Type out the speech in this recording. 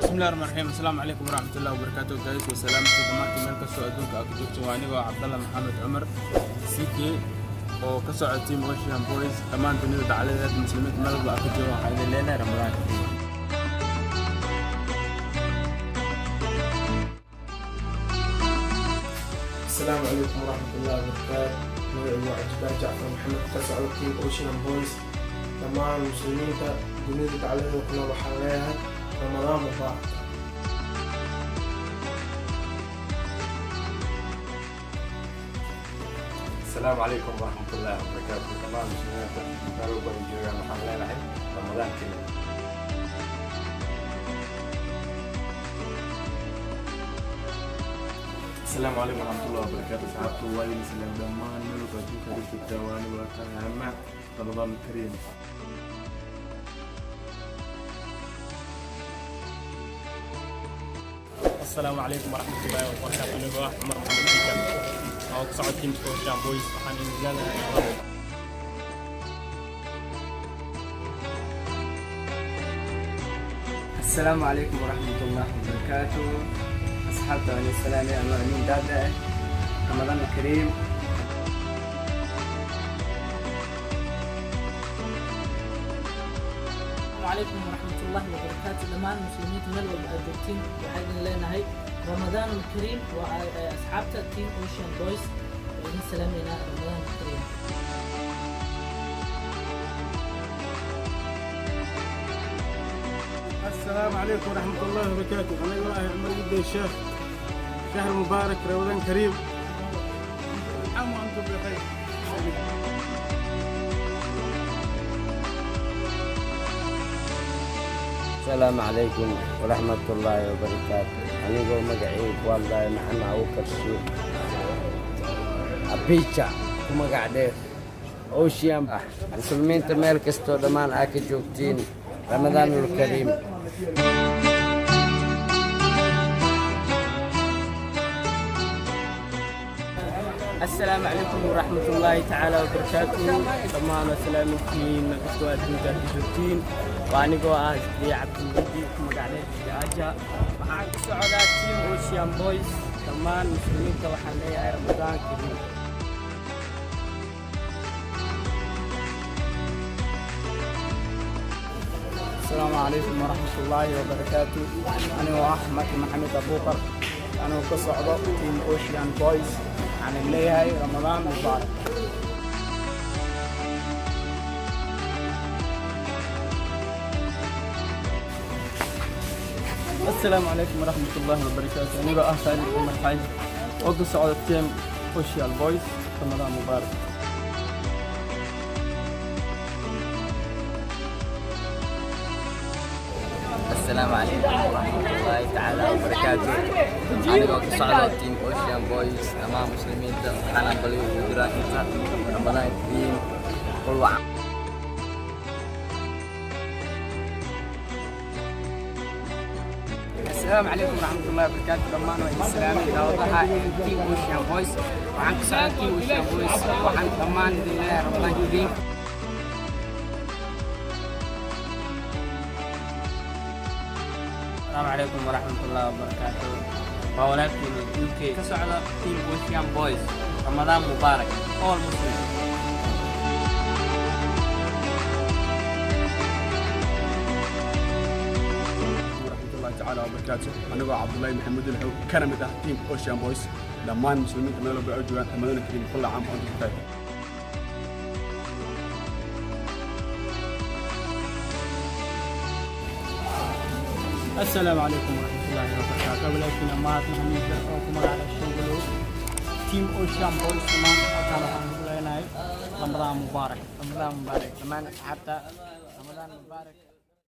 Bismillahi raxmaan raxiim. Asalaamu calaykum waraxmatullahi wabarakaatu, guys. Wasalaamtii dhammaantiin meel kastoo adduunka aad ku joogto. Waa anigoo Cabdalla Maxamed Cumar CK oo ka socda Team Ocean Boys. Dhammaan dunida dacaladeed, muslimiinta meel walba aad ka jooga, waxaan idin leenahay Ramadaan kariim. Asalaamu calaykum waraxmatullahi wabarakaatu. Magacaygu waa Cajibaar Jacfar Maxamed, ka socda Team Ocean Boys. Dhammaan muslimiinta dunida dacaladeeda ku nool waxaan leeyahay Ramadaan mubaarak. Asalaamu calaykum waraxmatullaahi wabarakaatu. Dhammaan muslimiinta meel walba ay joogaan waxaan leenahay Ramadaan kariim. Asalaamu calaykum waraxmatullahi wabarakaatu. Asxaabtu, waa idin salaam dhammaan meel walba adduunka aad joogtaa. Waa anigu waa Ramadaan kariim. Asalaamu calaykum waraxmatullaahi wabarakaatu. Anigoo ah Cumar Maxamed Ciikan oo ku socod teamka Ocean Boys, waxaan idin leenahay Ramadaan. Asalaamu calaykum waraxmatullaahi wabarakaatu. Asxaabta waan salaamay, ama amiin daada ah. Ramadaan kariim. Calaykum waraxmatullaahi wabarakaatu. Dhammaan muslimiinta meel walba aad joogtiin, waxaa idin leenahay Ramadaan alkariim. Waa asxaabta Team Ocean Boys oo idin salaameynaa. Ramadaan alkariim. السلام عليكم ورحمة الله وبركاته. أنا الله عمر جدا الشيخ. شهر مبارك، رمضان كريم، عام وأنتم بخير. Asalaamu calaykum waraxmatullaahi wabarakaatu. Anigoo magacayga ku hadlaya Maxamed Abuukar Shiikh Abiija, ku magac dheer Ocean ah, muslimiinta meel kastoo dhammaan aa ka joogtiin, Ramadaanul kariim. Asalaamu calaykum waraxmatullaahi tacaala wabarakaatu. Dhammaan waa salaamintiin meel kastoo adduunka aad ka joogtiin. Waa anigoo ah Isbiye Cabdilmudi, ku magac dheer Jaaja. Waxaan ku socdaa Team Ocean Boys. Dhammaan muslimiinta waxaan leeyahay Ramadaan kariim. Asalaamu calaykum waraxmatullaahi wabarakaatu. Anigoo ah Maki Maxamed Abuukar, anigoo ka socdo Team Ocean Boys, waxaan leeyahay Ramadaan mubaarak. Asalaamu calaykum waraxmatullaahi wabarakaatu. Anigoo ah Khaalid Cumar Xaaji oo ka socda Team Ocean Boys, Ramadaan mubaarak. Asalaamu calaykum waraxmatullaahi tacaala wabarakaatu. Anigoo ka socda Team Ocean Boys, dhammaan muslimiinta waxaan hambalyo ugu diraa inta Ramadaan kariim qul wacan. Asalaamu calaykum waraxmatullaahi wabarakaatu. Dhammaan waa idin salaamay daawadaha Team Ocean Boys. Waxaan ka socdaa Team Ocean Boys. Waxaan dhammaan idin leeyahay Ramadaan kariim. Asalaamu calaykum waraxmatullaahi wabarakaatu. Waa walaalkiina UK ka socda Team Ocean Boys. Ramadaan mubaarak, all Muslims. Waraxmatullahi tacaala wabarakaatu. Anigoo Cabdullaahi Maxamuud Ilxow, kana mid ah Team Ocean Boys, dhammaan muslimiinta meel walba ay joogaan, Ramadaan kariim, kulla caam wa antum bikhair. Asalaamu calaykum waraxmatullaahi wabarakaatu. Walaalkiina Mahad Maxamed oo ku magaca Shangalow, Team Ocean Boys, dhammaan halkaan waxaan ugu leenahay Ramadaan mubaarak. Ramadaan mubaarak dhammaan asxaabta. Ramadaan mubaarak.